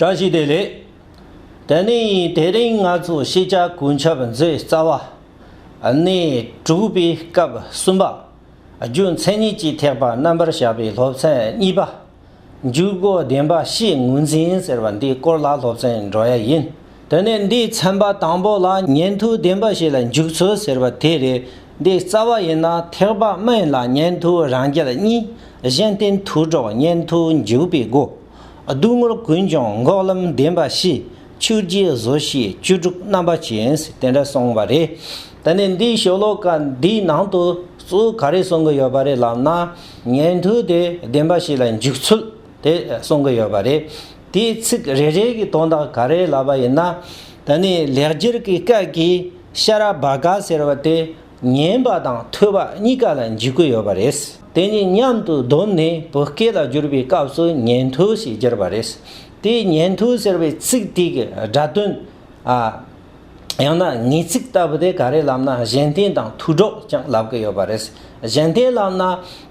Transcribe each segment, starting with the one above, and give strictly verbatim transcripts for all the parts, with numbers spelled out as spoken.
བཀྲ་ཤིས་བདེ་ལེགས། དེ་ནས་དེ་རིང་ང་ཚོ་ཤེས་བྱ་ཀུན་ཁྱབ་མཛོད་རྩ་བ་གནས་དྲུག་པའི་སྐབས་གསུམ་པ། རྒྱུ་མཚན་ཉིད་ཀྱི་ཐེག་པ་རྣམ་པར་དཔྱད་པའི་སློབ་ཚན་གཉིས་པ། འཇུག་སྒོ་བདེན་པ་བཞིའི་ངོས་འཛིན་ཟེར་བ་འདིའི་སྐོར་ལ་སློབ་ཚན་འགྲོ་ཡ་ཡིན། དེ་ནས་འདིའི་ཚན་པ་དང་པོ་ལ་ཉན་ཐོས་བདེན་པ་བཞི་ལ་འཇུག་ཚུལ་ཟེར་བ་དེ་རེད། འདིའི་རྩ་བ་ཡིན་ན་ཐེག་པ་དམན་ལ་ཉན་ཐོས་རང་རྒྱལ་གཉིས། གཞན་རྟེན་མཐུ་གྲོགས་ཉན་ཐོས་འཇུག་པའི་སྒོ། སྡུག་བསྔལ་ཀུན་འབྱུང་འགོག་ལམ་བདེན་པ་བཞི། ཆོས་རྗེ་བཟོད་ཤེས་བཅུ་དྲུག་རྣམ་པ་ཅན། དེ་འདྲ་གསུངས་པ་རེད། དེ་ནས་འདིའི་ཤོ་ལོ་ཀ་འདིའི་ནང་དུ་གཙོ་བོ་ག་རེ་གསུང་གི་ཡོད་པ་རེད་ལབ་ན། ཉན་ཐོས་དེ་བདེན་པ་བཞི་ལ་འཇུག་ཚུལ་དེ་གསུང་གི་ཡོད་པ་རེད། དེའི་ཚིག་རེ་རེ་གི་དོན་དག་ག་རེ་ལབ་པ་ཡིན་ན། དེ་ནས་ལེགས་སྦྱར་གྱི་སྐད་ཀྱིས་ཤ་ར་བྷ་ག་ཟེར་བ་དེ། ཉན་པ་དང་ཐོས་པ་གཉིས་ཀ་ལ་འཇུག་གི་ཡོད་པ་རེད། དེ་གཉིས་མཉམ་དུ་བསྡོམས་ནས་བོད་སྐད་ལ་བསྒྱུར་བའི་སྐབས་སུ་ཉན་ཐོས་ཞེས་བསྒྱུར་བ་རེད། དེ་ཉན་ཐོས་ཟེར་བའི་ཚིག་དེ་གི་སྒྲ་དོན། ཨ། ཡང་ན་ངེས་ཚིག་ལྟ་བུ་དེ་ག་རེ་ལབ་ན་གཞན་རྟེན་དང་མཐུ་གྲོགས་ཀྱང་ལབ་ཀྱི་ཡོད་པ་རེད། གཞན་རྟེན་ལབ་ན་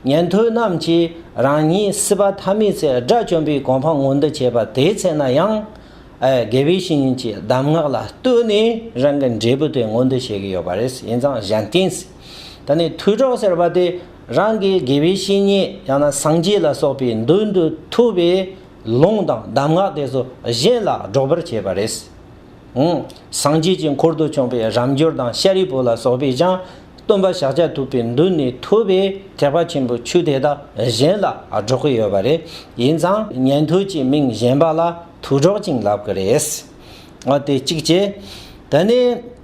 ཉན་ཐོས་རྣམས་ཀྱིས་རང་ཉིད་སྲིད་པ་མཐའ་མེད་ཚེ་དགྲ་བཅོམ་པའི་གོ་འཕང་མངོན་དུ་བྱེད་པ་དེའི་ཚེ་ན་ཡང་། ཨ། དགེ་བའི་བཤེས་གཉེན་གྱི་གདམས་ངག་ལ་ལྟོས་ནས་རང་གི་འབྲས་བུ་དེ་མངོན་དུ་བྱེད་ཀྱི་ཡོད་པ་རེད། ཡིན་ཙང་གཞན་རྟེན་ཟེར། ད་ནི་མཐུ་གྲོགས་ཟེར་བ་དེ་རང་གི་དགེ་བའི་བཤེས་གཉེན་ཡང་ན་སངས་རྒྱས་ལ་སོགས་པའི་མདུན་དུ་ཐུག་པའི་ལུང་དང་གདམས་ངག་དེ་ཚོ་གཞན་ལ་སྒྲོག་པར་བྱེད་པ་རེད། ཨང་། སངས་རྒྱས་ཀྱི་འཁོར་དུ་བྱོན་པའི་རབ་འབྱོར་དང་ཤཱ་རིའི་བུ་ལ་སོགས་པས་ཀྱང་སྟོན་པ་ཤཱཀྱ་ཐུབ་པའི་མདུན་ནས་ཐོས་པའི་ཐེག་པ་ཆེན་པོའི་ཆོས་དེ་དག་གཞན་ལ་སྒྲོག་གི་ཡོད་པ་རེད། ཡིན་ཙང་ཉན་ཐོས་ཀྱི་མིང་གཞན་པ་ལ་མཐུ་གྲོགས་ཀྱང་ལབ་ཀྱི་རེད། འོ་དེ་གཅིག་བྱས། དེ་ནས།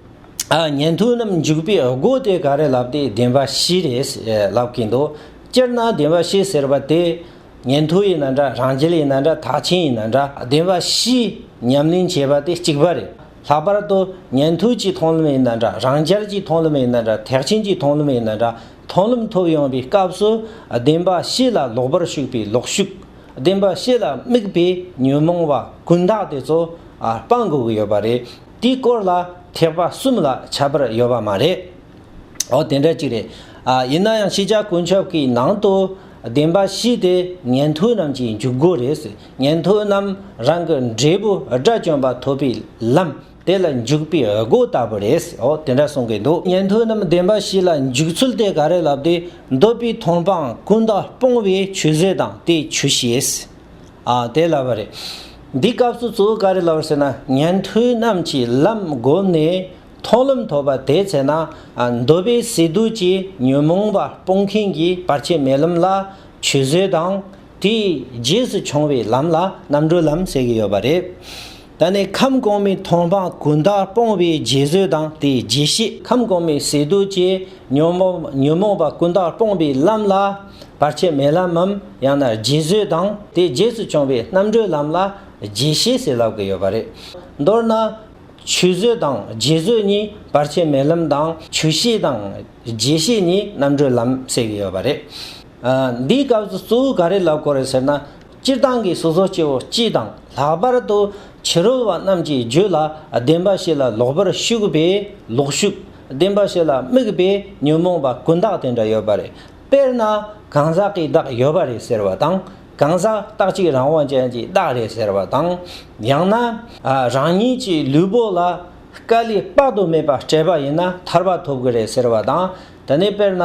ཨ། ཉན་ཐོས་རྣམས་འཇུག་པའི་སྒོ་དེ་ག་རེ་ལབ་དེ་བདེན་པ་བཞི་རེད་ལབ་ཀྱིན་འདུག་སྤྱིར་ན་བདེན་པ་བཞི་ཟེར་བ་དེ། ཉན་ཐོས་ཡིན་ན་འདྲ། རང་རྒྱལ་ཡིན་ན་འདྲ། ཐེག་ཆེན་ཡིན་ན་འདྲ། བདེན་པ་བཞི་ཉམས་ལེན་བྱེད་པ་དེ་གཅིག་པ་རེད། ལྷག་པར་དུ་ཉན་ཐོས་ཀྱི་མཐོང་ལམ་ཡིན་ན་འདྲ། རང་རྒྱལ་གྱི་མཐོང་ལམ་ཡིན་ན་འདྲ། ཐེག་ཆེན་གྱི་མཐོང་ལམ་ཡིན་ན་འདྲ། མཐོང་ལམ་ཐོབ་ཡོང་བའི་སྐབས་སུ་བདེན་པ་བཞི་ལ་ལོག་པར་ཞུགས་པའི་ལོག་ཞུགས། བདེན་པ་བཞི་ལ་དམིགས་པའི་ཉོན་མོངས་པ་ཀུན་བརྟགས་དེ་ཚོ། ཨ། སྤང་དགོས་ཀྱི་ཡོད་པ་རེད། དེའི་སྐོར་ལ་ཐེག་པ་གསུམ་ལ་ཁྱབ་པར་ཡོད་པ་མ་རེད། འོ་དེ་འདྲ་ཅིག་རེད། ཨ། ཡིན་ན་ཡང་ཤེས་བྱ་ཀུན་ཁྱབ་ཀྱི་ནང་དུ་བདེན་པ་བཞི་དེ་ཉན་ཐོས་རྣམས་ཀྱི་འཇུག་སྒོ་རེད། ཉན་ཐོས་རྣམས་རང་གི་འབྲས་བུ་དགྲ་བཅོམ་པ་ཐོབ་པའི་ལམ་དེ་ལ་འཇུག་པའི་སྒོ་ལྟ་བུ་རེད། འོ་དེ་འདྲ་གསུང་གི་འདུག་ཉན་ཐོས་རྣམས་བདེན་པ་བཞི་ལ་འཇུག་ཚུལ་དེ་ག་རེ་ལབ་དེ། འདོད་པའི་མཐོང་སྤང་ཀུན་བརྟགས་སྤོང་བའི་ཆོས་བཟོད་དང་དེའི་ཆོས་ཤེས། ཨ། དེ་ལབ་པ་རེད། འདི་སྐབས་སུ་གཙོ་བོ་ག་རེ་ལབ་པ་ཟེར་ན། ཉན་ཐོས་རྣམས་ཀྱིས་ལམ་བསྒོམས་ནས་མཐོང་ལམ་ཐོབ་པ་དེའི་ཚེ་ན། ཨ། འདོད་པའི་ཟས་བསྡུས་ཀྱི་ཉོན་མོངས་པ་སྤོང་མཁན་གྱི་བར་ཆད་མེད་ལམ་ལ་ཆོས་བཟོད་དང་། དེའི་རྗེས་སུ་འབྱུང་བའི་ལམ་ལ་རྣམ་གྲོལ་ལམ་ཟེར་གྱི་ཡོད་པ་རེད། ད་ནི་ཁམས་གོང་མའི་མཐོང་སྤང་ཀུན་བརྟགས་སྤོང་བའི་རྗེས་བཟོད་དང་དེའི་རྗེས་ཤེས། ཁམས་གོང་མའི་ཟས་བསྡུས་ཀྱི་ཉོན་མོངས་ཉོན་མོངས་པ་ཀུན་བརྟགས་སྤོང་བའི་ལམ་ལ་བར་ཆད་མེད་ལམ་མམ། ཡང་ན་རྗེས་བཟོད་དང་དེའི་རྗེས་སུ་འབྱུང་བའི་རྣམ་གྲོལ་ལམ་ལ་རྗེས་ཤེས་ཟེར་ལབ་ཀྱི་ཡོད་པ་རེད། མདོར་ན། ཆོས་བཟོད་དང་རྗེས་བཟོད་གཉིས་བར་ཆད་མེད་ལམ་དང་། ཆོས་ཤེས་དང་རྗེས་ཤེས་གཉིས་རྣམ་གྲོལ་ལམ་ཟེར་གྱི་ཡོད་པ་རེད། ཨ། འདིའི་སྐབས་སུ་གཙོ་བོ་ག་རེ་ལབ་དགོས་རེད་ཟེར་ན། སྤྱིར་བཏང་གི་སོ་སོ་སྐྱེ་བོ་སྤྱི་དང་། ལྷག་པར་དུ་ཕྱི་རོལ་པ་རྣམས་ཀྱི་རྒྱུད་ལ་བདེན་པ་བཞི་ལ་ལོག་པར་ཞུགས་པའི་ལོག་ཞུགས། བདེན་པ་བཞི་ལ་དམིགས་པའི་ཉོན་མོངས་པ་ཀུན་བརྟགས་དེ་འདྲ་ཡོད་པ་རེད། དཔེར་ན་གང་ཟག་གི་བདག་ཡོད་པ་རེད་ཟེར་བ་དང་། གང་ཟག་རྟག་གཅིག་རང་དབང་ཅན་གྱི་བདག་རེད་ཟེར་བ་དང་། ཡང་ན། ཨ། རང་ཉིད་ཀྱི་ལུས་པོ་ལ་དཀའ་ལས་དཔག་ཏུ་མེད་པ་སྤྲད་པ་ཡིན་ན་ཐར་པ་ཐོབ་ཀྱི་རེད་ཟེར་བ་དང་། དེ་ནས་དཔེར་ན།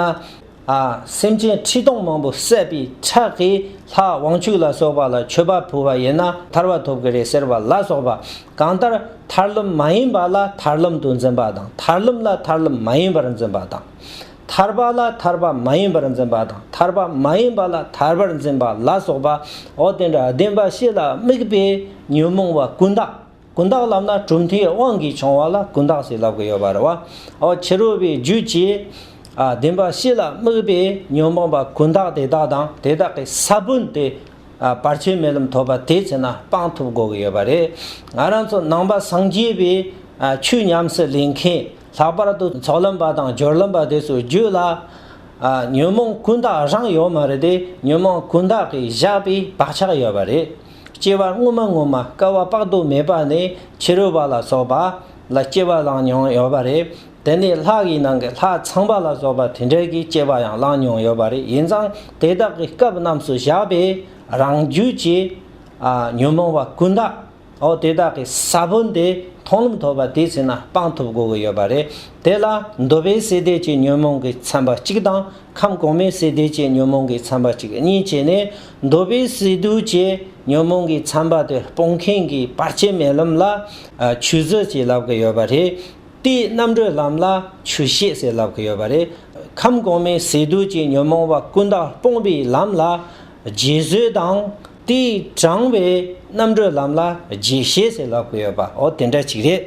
ཨ། སེམས་ཅན་ཁྲི་སྟོང་མང་པོ་བསད་པའི་ཁྲག་གིས་ལྷ་དབང་ཕྱུག་ལ་སོགས་པ་ལ་མཆོད་པ་ཕུལ་བ་ཡིན་ན་ཐར་པ་ཐོབ་ཀྱི་རེད་ཟེར་བ་ལ་སོགས་པ། གང་ལྟར་ཐར་ལམ་མ་ཡིན་པ་ལ་ཐར་ལམ་དུ་འཛིན་པ་དང་། ཐར་ལམ་ལ་ཐར་ལམ་མ་ཡིན་པར་འཛིན་པ་དང་། ཐར་པ་ལ་ཐར་པ་མ་ཡིན་པར་འཛིན་པ་དང་། ཐར་པ་མ་ཡིན་པ་ལ་ཐར་པར་འཛིན་པ་ལ་སོགས་པ། འོ་དེ་འདྲ་བདེན་པ་བཞི་ལ་དམིགས་པའི་ཉོན་མོངས་པ་ཀུན་བརྟགས། ཀུན་བརྟགས་ལབ་ན་གྲུབ་མཐའི་དབང་གིས་བྱུང་བ་ལ་ཀུན་བརྟགས་ཞེས་ལབ་ཀྱི་ཡོད་པ་རེད་བ། འོ་ཕྱི་རོལ་པའི་རྒྱུད་ཀྱི། ཨ། བདེན་པ་བཞི་ལ་དམིགས་པའི་ཉོན་མོངས་པ་ཀུན་བརྟགས་དེ་དག་དང་དེ་དག་གི་ས་བོན་དེ། ཨ། བར་ཆད་མེད་ལམ་ཐོབ་པ་དེའི་ཚེ་ན་སྤང་ཐུབ་དགོས་ཀྱི་ཡོད་པ་རེད། ང་རང་ཚོ་ནང་པ་སངས་རྒྱས་པའི། ཨ། ཆོས་ཉམས་སུ་ལེན་མཁན། ལྷག་པར་དུ་ཚོགས་ལམ་པ་དང་སྦྱོར་ལམ་པ་དེ་ཚོའི་རྒྱུད་ལ། ཨ། ཉོན་མོངས་ཀུན་བརྟགས་རང་ཡོད་མ་རེད་དེ། ཉོན་མོངས་ཀུན་བརྟགས་ཀྱིས་བཞག་པའི་བག་ཆགས་ཡོད་པ་རེད། སྐྱེ་བ་སྔོན་མ་སྔོན་མ་བསྐལ་པ་དཔག་ཏུ་མེད་པ་ནས་ཕྱི་རོལ་པ་ལ་སོགས་པ་ལ་སྐྱེ་བ་བླངས་མྱོང་ཡོད་པ་རེད། དེ་ནས་ལྷ་ཡི་ནང་གི་ལྷ་ཚངས་པ་ལ་སོགས་པ་དེ་འདྲའི་གི་སྐྱེ་བ་ཡང་བླངས་མྱོང་ཡོད་པ་རེད། ཡིན་ཙང་དེ་དག་གི་སྐབས་རྣམས་སུ་བཞག་པའི་རང་རྒྱུད་ཀྱི། ཨ། ཉོན་མོངས་པ་ཀུན་བརྟགས། འོ་དེ་དག་གི་ས་བོན་དེ་མཐོང་ལམ་ཐོབ་པ་དེ་ཚེ་ན་སྤང་ཐུབ་དགོས་ཀྱི་ཡོད་པ་རེད། དེ་ལ་འདོད་པའི་སས་བསྡུས་ཀྱི་ཉོན་མོངས་ཀྱི་ཚན་པ་གཅིག་དང་། ཁམས་གོང་མའི་སས་བསྡུས་ཀྱི་ཉོན་མོངས་ཀྱི་ཚན་པ་གཅིག་གཉིས་བྱས་ནས། འདོད་པའི་སས་བསྡུས་ཀྱི་ཉོན་མོངས་ཀྱི་ཚན་པ་དེ་སྤོང་མཁན་གྱི་བར་ཆད་མེད་ལམ་ལ་ཨ་ཆོས་བཟོད་ཅེས་ལབ་ཀྱི་ཡོད་པ་རེད། དེའི་རྣམ་གྲོལ་ལམ་ལ་ཆོས་བཤད་ཟེར་ལབ་ཀྱི་ཡོད་པ་རེད། ཁམས་གོང་མའི་སས་བསྡུས་ཀྱི་ཉོན་མོངས་པ་ཀུན་བཏགས་སྤོང་བའི་ལམ་ལ་རྗེས་བཟོད་དང་། དེས་དྲངས་པའི་རྣམ་གྲོལ་ལམ་ལ་རྗེས་ཤེས་ཟེར་ལབ་ཀྱི་ཡོད་པ། འོ་དེ་འདྲ་ཅིག་རེད།